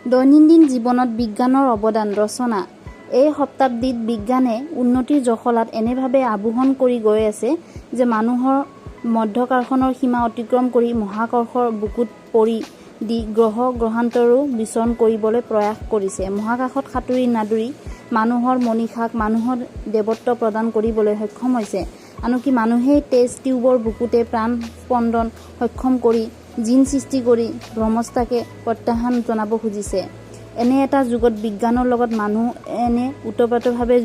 দৈনন্দিন জীৱনত বিজ্ঞানৰ অৱদান ৰচনা এই শতাব্দীত বিজ্ঞানে উন্নতিৰ জখলাত এনেভাৱে আৰোহণ কৰি গৈ আছে যে মানুহৰ মধ্যাকৰ্ষণৰ সীমা অতিক্ৰম কৰি মহাকৰ্ষৰ বুকুত ভৰি দি গ্ৰহ-গ্ৰহান্তৰতো বিচৰণ কৰিবলৈ প্ৰয়াস কৰিছে। মহাকাশত সাঁতুৰি-নাদুৰি মানুহৰ মনীষাক মানুহৰ দেৱত্ব প্ৰদান কৰিবলৈ সক্ষম হৈছে। আনকি মানুহেই টেষ্ট টিউবৰ বুকুতে প্ৰাণ-স্পন্দন সক্ষম কৰি জিন সৃষ্টি কৰি ব্ৰহ্মাস্ত্ৰকে প্ৰত্যাহ্বান জনাব খুজিছে। এনে এটা যুগত বিজ্ঞানৰ লগত মানুহ এনে ওতপ্ৰোতভাৱে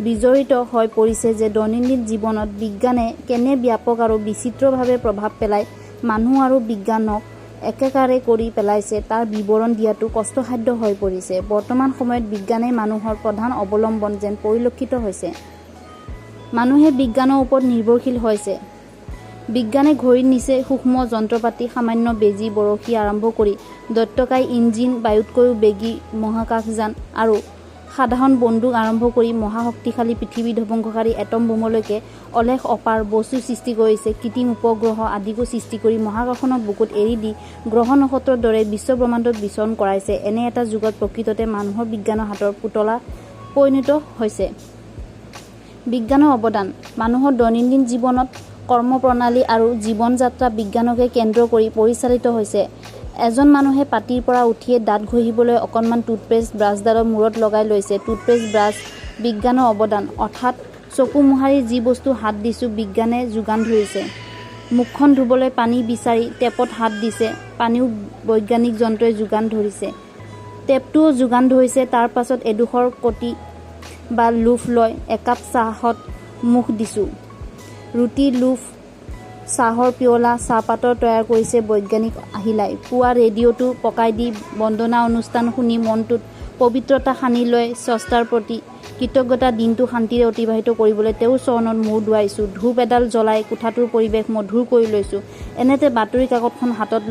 বিজড়িত হৈ পৰিছে যে দৈনন্দিন জীৱনত বিজ্ঞানে কেনে ব্যাপক আৰু বিচিত্ৰভাৱে প্ৰভাৱ পেলাই মানুহ আৰু বিজ্ঞানক একাকাৰ কৰি পেলাইছে, তাৰ বিৱৰণ দিয়াটো কষ্টসাধ্য হৈ পৰিছে। বৰ্তমান সময়ত বিজ্ঞানেই মানুহৰ প্ৰধান অৱলম্বন যেন পৰিলক্ষিত হৈছে। মানুহে বিজ্ঞানৰ ওপৰত নিৰ্ভৰশীল হৈছে। বিজ্ঞানে ঘড়ীৰ নিচেই সূক্ষ্ম যন্ত্ৰপাতি, সামান্য বেজী বৰশী আৰম্ভ কৰি দৈত্যকায় ইঞ্জিন, বায়ুতকৈও বেগী মহাকাশযান আৰু সাধাৰণ বন্দুক আৰম্ভ কৰি মহাশক্তিশালী পৃথিৱী ধ্বংসকাৰী এটম বোমালৈকে অলেখ অপাৰ বস্তু সৃষ্টি কৰিছে। কৃত্ৰিম উপগ্ৰহ আদিকো সৃষ্টি কৰি মহাকৰ্ষণৰ বুকুত এৰি দি গ্ৰহ-নক্ষত্ৰৰ দৰে বিশ্বব্ৰহ্মাণ্ডত বিচৰণ কৰাইছে। এনে এটা যুগত প্ৰকৃততে মানুহ বিজ্ঞানৰ হাতৰ পুতলাত পৰিণত হৈছে। বিজ্ঞানৰ অৱদান মানুহৰ দৈনন্দিন জীৱনত কৰ্ম-প্ৰণালী আৰু জীৱন-যাত্ৰা বিজ্ঞানকে কেন্দ্ৰ কৰি পৰিচালিত হৈছে। এজন মানুহে পাটীৰ পৰা উঠিয়েই দাঁত ঘঁহিবলৈ অকণমান টুথপেষ্ট ব্ৰাছডালৰ মূৰত লগাই লৈছে। টুথপেষ্ট ব্ৰাছ বিজ্ঞানৰ অৱদান। অৰ্থাৎ চকু মোহাৰি যি বস্তুত হাত দিছোঁ, বিজ্ঞানে যোগান ধৰিছে। মুখখন ধুবলৈ পানী বিচাৰি টেপত হাত দিছে, পানীও বৈজ্ঞানিক যন্ত্ৰই যোগান ধৰিছে, টেপটোৱেও যোগান ধৰিছে। তাৰ পাছত এডোখৰ ৰুটি বা লোফ লৈ একাপ চাহত মুখ দিছোঁ। ৰুটি, লোফ, চাহৰ পিয়লা চাহপাতৰ তৈয়াৰ কৰিছে বৈজ্ঞানিক আহিলাই। পুৱা ৰেডিঅ'টো পকাই দি বন্দনা অনুষ্ঠান শুনি মনটোত পবিত্ৰতা সানি লৈ স্ৰষ্টাৰ প্ৰতি কৃতজ্ঞতা দিনটো শান্তিৰে অতিবাহিত কৰিবলৈ তেওঁৰ চৰণত মূৰ দোৱাইছোঁ। ধূপ এডাল জ্বলাই কোঠাটোৰ পৰিৱেশ মধুৰ কৰি লৈছোঁ। এনেতে বাতৰি কাকতখন হাতত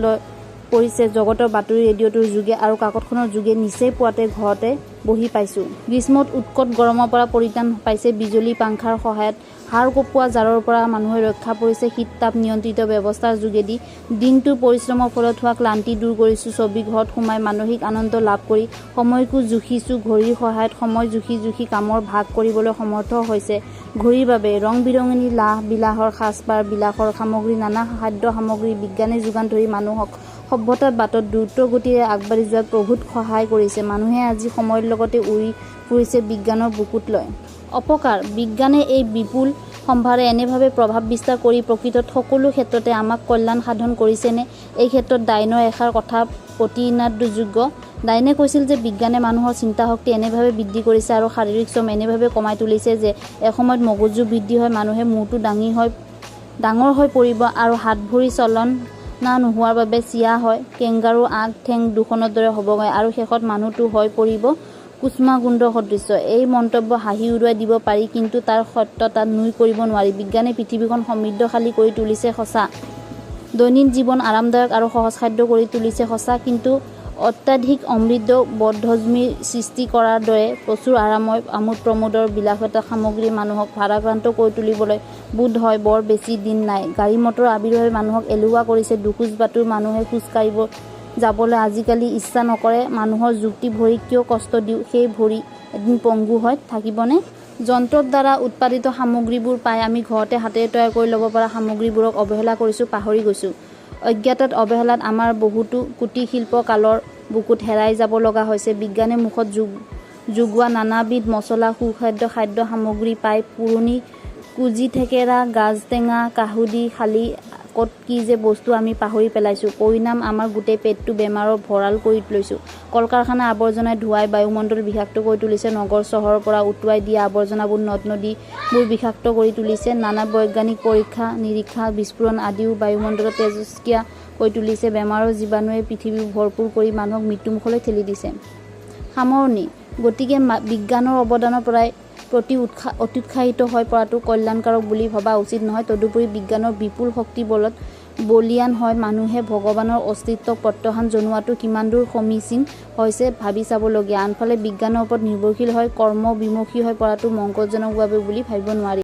পৰিছে। জগতৰ বাতৰি ৰেডিঅ'টোৰ যোগে আৰু কাকতখনৰ যোগে নিচেই পুৱাতে ঘৰতে বহি পাইছোঁ। গ্ৰীষ্মৰ উৎকট গৰমৰ পৰা পৰিত্ৰাণ পাইছে বিজুলী পাংখাৰ সহায়ত। হাড় কঁপোৱা জাৰৰ পৰা মানুহে ৰক্ষা পৰিছে শীত-তাপ নিয়ন্ত্ৰিত ব্যৱস্থাৰ যোগেদি। দিনটোৰ পৰিশ্ৰমৰ ফলত হোৱা ক্লান্তি দূৰ কৰিছোঁ ছবিঘৰত সোমাই মানসিক আনন্দ লাভ কৰি। সময়কো জুখিছোঁ ঘড়ীৰ সহায়ত। সময় জুখি জুখি কামৰ ভাগ কৰিবলৈ সমৰ্থ হৈছোঁ ঘড়ীৰ বাবেই। ৰং-বিৰঙী লাহ-বিলাস সাজ-পাৰ, বিলাসৰ সামগ্ৰী, নানা খাদ্য-সামগ্ৰী বিজ্ঞানে যোগান ধৰি মানুহক সভ্যতাৰ বাটত দ্ৰুতগতিৰে আগবাঢ়ি যোৱাত প্ৰভূত সহায় কৰিছে। মানুহে আজি সময়ৰ লগতে উৰি ফুৰিছে বিজ্ঞানক বুকুত লৈ। অপকাৰ: বিজ্ঞানে এই বিপুল সম্ভাৰে এনেভাৱে প্ৰভাৱ বিস্তাৰ কৰি প্ৰকৃতত সকলো ক্ষেত্ৰতে আমাৰ কল্যাণ সাধন কৰিছেনে? এই ক্ষেত্ৰত ডাইনৰ এষাৰ কথা প্ৰতিণিধানযোগ্য। ডাইনে কৈছিল যে বিজ্ঞানে মানুহৰ চিন্তাশক্তি এনেভাৱে বৃদ্ধি কৰিছে আৰু শাৰীৰিক শ্ৰম এনেভাৱে কমাই তুলিছে যে এসময়ত মগজু বৃদ্ধি হৈ মানুহৰ মূৰটো ডাঙৰ হৈ পৰিব আৰু হাত-ভৰিৰ চলনা নোহোৱাৰ বাবে ছিয়া হৈ কেংগাৰুৰ আগ ঠেং দুখনৰ দৰে হ'বগৈ আৰু শেষত মানুহটো হৈ পৰিব কুষ্মাণ্ডৰ সদৃশ। এই মন্তব্যত হাঁহি উৰুৱাই দিব পাৰি, কিন্তু তাৰ সত্যতা নুই কৰিব নোৱাৰি। বিজ্ঞানে পৃথিৱীখন সমৃদ্ধিশালী কৰি তুলিছে সঁচা, দৈনন্দিন জীৱন আৰামদায়ক আৰু সহজসাধ্য কৰি তুলিছে সঁচা, কিন্তু অত্যধিক সমৃদ্ধিয়েও বদহজমীৰ সৃষ্টি কৰাৰ দৰে প্ৰচুৰ আৰাম, আমোদ-প্ৰমোদ, বিলাসিতাৰ সামগ্ৰীয়ে মানুহক ভাৰাক্ৰান্ত কৰি তুলিবলৈ বোধ হয় বৰ বেছি দিন নাই। গাড়ীমটৰৰ আবিৰ্ভাৱে মানুহক এলেহুৱা কৰিছে। দুখোজ বাটো মানুহে খোজ কাঢ়ি যাবলৈ আজিকালি ইচ্ছা নকৰে। মানুহৰ যুক্তি ভৰিক কিয় কষ্ট দিওঁ, সেই ভৰি এদিন পংগু হৈ থাকিবনে? যন্ত্ৰৰ দ্বাৰা উৎপাদিত সামগ্ৰীবোৰ পাই আমি ঘৰতে হাতেৰে তৈয়াৰ কৰি ল'ব পৰা সামগ্ৰীবোৰক অৱহেলা কৰিছোঁ, পাহৰি গৈছোঁ। অজ্ঞাতাত অৱহেলাত আমাৰ বহুতো কুটীৰ-শিল্প কালৰ বুকুত হেৰাই যাব লগা হৈছে। বিজ্ঞানে মুখত যোগোৱা নানাবিধ মছলা, সুস্বাদু খাদ্য-সামগ্ৰী পাই পুৰণি কুঁজীথেকেৰা, গাজটেঙা, কাহুঁদি, শালি কত কি যে বস্তু আমি পাহৰি পেলাইছোঁ। পৰিণাম আমাৰ গোটেই পেটটো বেমাৰৰ ভঁৰাল কৰি লৈছোঁ। কল-কাৰখানাৰ আৱৰ্জনাৰ ধোঁৱাই বায়ুমণ্ডল বিষাক্ত কৰি তুলিছে। নগৰ-চহৰৰ পৰা উটুৱাই দিয়া আৱৰ্জনাবোৰে নদ-নদীবোৰ বিষাক্ত কৰি তুলিছে। নানা বৈজ্ঞানিক পৰীক্ষা-নিৰীক্ষা, বিস্ফোৰণ আদিয়েও বায়ুমণ্ডল তেজস্ক্ৰিয় কৰি তুলিছে। বেমাৰৰ জীৱাণুৰে পৃথিৱী ভৰপূৰ কৰি মানুহক মৃত্যুমুখলৈ ঠেলি দিছে। সামৰণি: গতিকে বিজ্ঞানৰ অৱদানৰ প্ৰতি অত্যুৎসাহিত হৈ পৰাটো কল্যাণকাৰক বুলি ভবা উচিত নহয়। তদুপৰি বিজ্ঞানৰ বিপুল শক্তিৰ বলত বলীয়ান হৈ মানুহে ভগৱানৰ অস্তিত্বক প্ৰত্যাখ্যান জনোৱাটোও কিমানদূৰ সমীচীন হৈছে ভাবি চাবলগীয়া। আনফালে বিজ্ঞানৰ ওপৰত নিৰ্ভৰশীল হৈ কৰ্ম-বিমুখ হৈ পৰাটোও মংগলজনক বুলি ভাবিব নোৱাৰি।